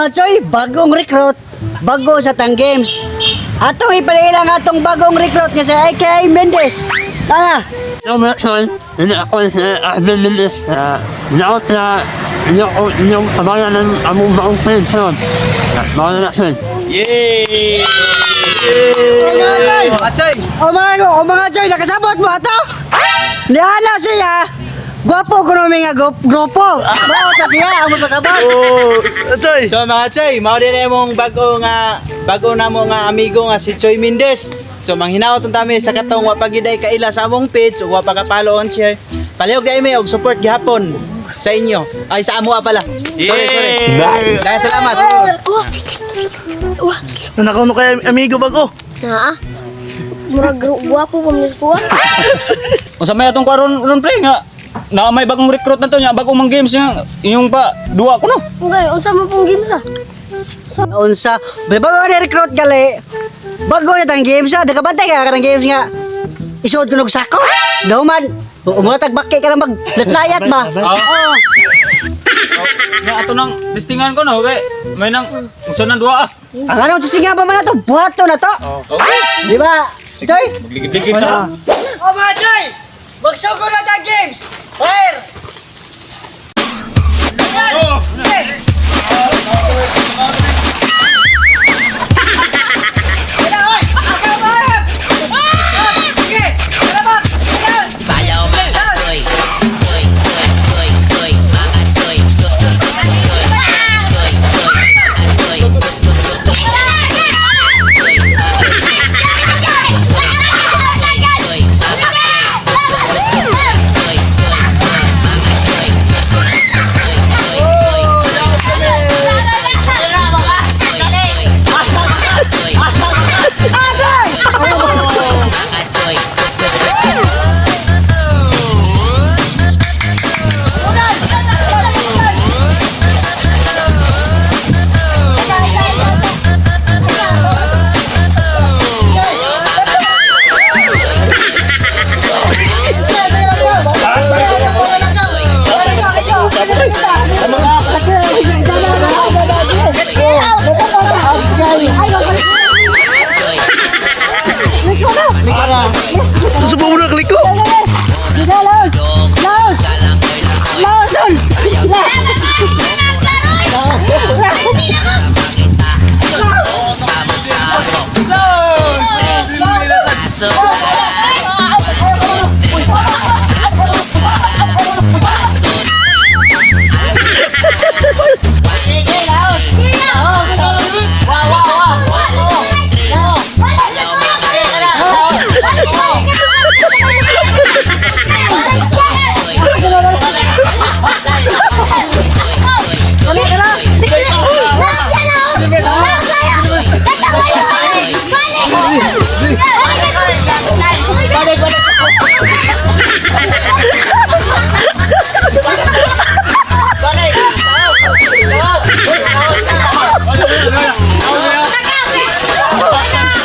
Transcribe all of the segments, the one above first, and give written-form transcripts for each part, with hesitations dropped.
Mga Choy, bagong recruit, bago sa Tang Games. Atong ipalailang atong bagong recruit nga si AKA Mendez. Tara! So, mga tol, hindi ako si Arvin Mendez. Naot na inyo inyong kabayan ng among baong pensyon. Mga na tol. Yay! Oh, mga Choy! Achoy! Oh mga Choy, nakasabot mo ato? Nihana siya. Gwapo ko namin nga grupo. Mao to siya, ang pasabot. Oh, Achoy! So mga Choy, mao din na imong bago namo nga amigo nga si Choy Mendez. So manghinaot unta mi sa katong wa pagiday kaila sa among page ug wa pa ka-follow on share. Palihog dai mi og support gihapon sa inyo. Ay, sa amo pala. Sorry, sorry. Nice. Dahil salamat. Oh. Wah, Nanakaw no kay amigo bago. naa. Murag gwapo pa man ko. Unsa may atong karon ron pre nga na may bagong recruit na to nya bagong mang games nga inyong pa duwa ko no. Okay, unsa man pong games ah? Unsa, may bago ni recruit gali. Bago na tang games ha, nakabantay ka kanang games nga. Isuod ko nog sako. Daw man, umulatag baki ka lang maglatlayat ba? Oo. Nya ato nang testingan ko no kay may nang unsa nang duwa ah. Ang anong testingan pa man na to, buhato na to. Okay. Di ba? Choy? Ligid-ligid na. Oh mga Choy! Magsugo na tang games! Fire! Sayaw mga choy. Choy, choy, choy, choy, mga choy. Choy, choy, choy, choy, choy, choy, Susubo mo na kliko. Laos! Laos! Laos! Laos!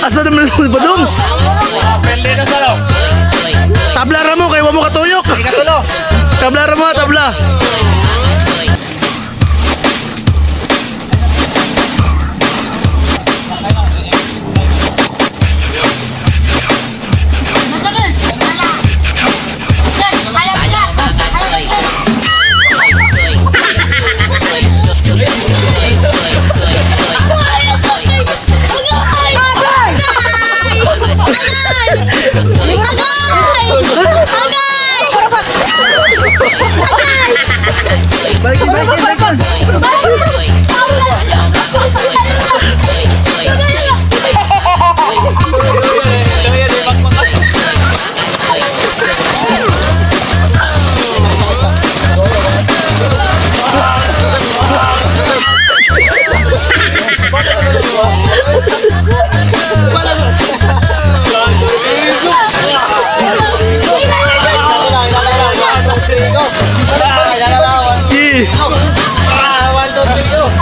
Asa naman yung badong? Tabla ra mo kay wa mo katuyok. Ikatulo. Tabla ra mo, tabla. Balik, balik, balik. One, two, three, go. Yeah. Ah, one, two, three, go.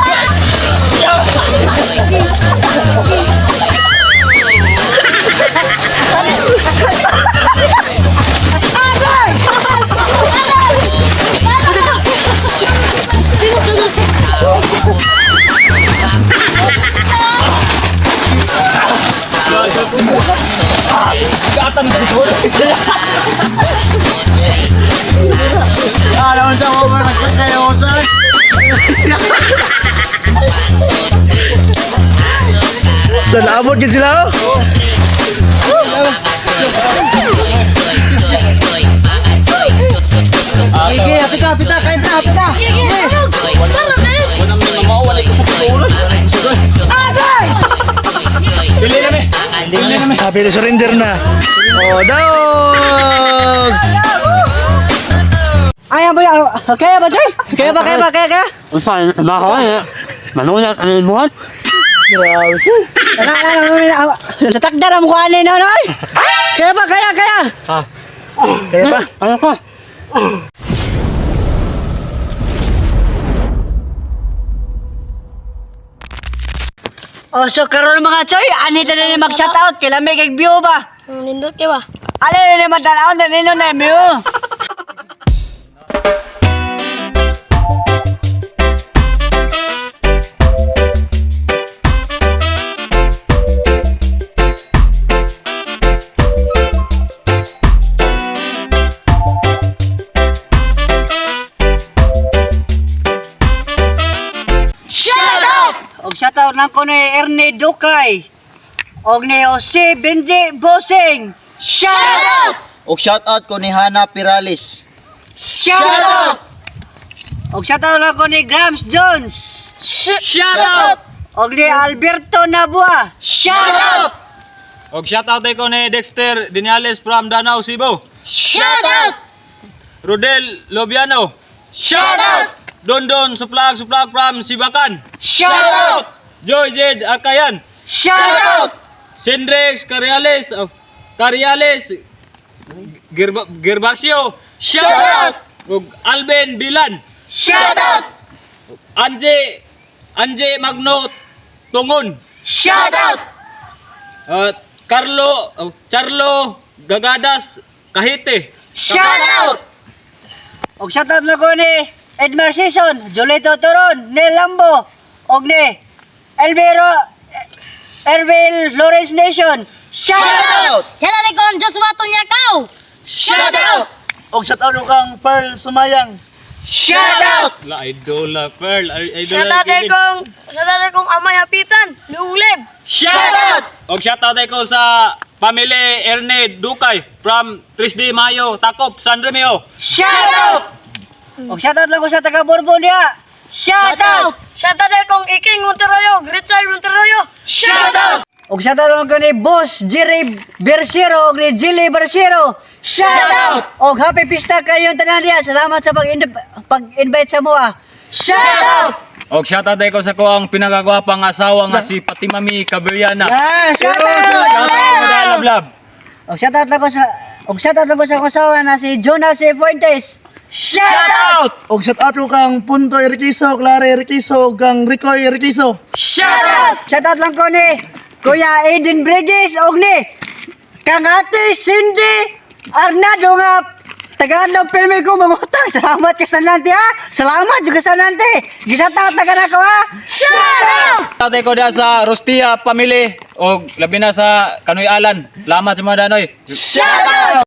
Naabot gid sila oh. Sige, hapit na, hapit na, kain na, hapit na. Dili na mi. Dili na mi. Happy na surrender na. Oh, dog. Ay, ba, kaya ba, Choy? Kaya ba, kaya ba, kaya, kaya? Unsa trabaho eh. Manulat ang imuhat. Grabe. Ano, ano, ano, ano, natakda na mukha ni no, no? Kaya ba, kaya, kaya? Ah, Kaya pa. ano pa? Oh, so karon mga Choy, ani ta na ni mag-shoutout kay lamig kay view ba? Ang nindot kay ba? Ani na ni magtanaw na nino na view. Shout out! Og shoutout lang ko ni Ernie Dukay. Og ni Jose Benji Bosing. Shout out! Og shout out ko ni Hana Pirales. Shout out! Og shoutout lang ko ni Grams Jones. Shout out! Og ni Alberto Nabua. Shout out! Og shout out ko ni Dexter Diniales from Danau, Cebu. Shout out! Rodel Lobiano. Shout out! Dondon Suplag Suplag from Sibakan. Shout out! Joy Jed Arcayan. Shout out! Sindrex Cariales oh, Cariales Gervasio. Shout out! Ug Alvin Bilan. Shout out! Anje Anje Magno Tungon. Shout out! Carlo oh, Charlo Gagadas Kahite. Shout out! Og shoutout lang ko ni Edmar Sison, Julito Toron, Neil Lambo, og ni Elvero Ervil Lawrence Nation. Shout out! Shout out kay Joshua Tunyakaw! Shout out! Og shout out ko kang Pearl Sumayang. Shout out! La Idola Pearl. Idola Shout out Kevin. kong shout out kong Amay Hapitan, Luuleb. Shout out! Og shout out ko sa family Erne Dukay from 3 de Mayo, Takop, San Remio. Shout out! Og shoutout lang ko sa taga Bourbon niya. Shout out! Shout out kong Iking Monteroyo, Richard Monteroyo. Shout out! Og shoutout lang ko ni Boss Jerry Bercero og ni Jilly Bercero. Shout out! Og happy pista kayo tanan diya. Salamat sa pag-invite sa mua. Shout out! Og shout out ko sa kuang pinagagwapang asawa nga si Fatima Mi Caberiana. Ah, shout out! Shout out ko sa Lablab. Og shoutout lang ko sa og shoutout lang ko sa kasawa na si Jonas C. Fuentes. Shout out! Og shout out ko kang Punto Eriquiso, Clara Eriquiso, ug kang Ricoy Eriquiso. Shout out! Shoutout lang ko ni Kuya Aiden Bridges og ni kang Ate Cindy Arnado nga Tagalog pirmi ko mamutang. Salamat ka sa nante ha. Salamat juga sa nante. Gisoutout na ka na ko ha. Shout out! Shout out ko diha sa Rostia family og labi na sa Kanoy Alan. Salamat sa mga danoy. Shout out!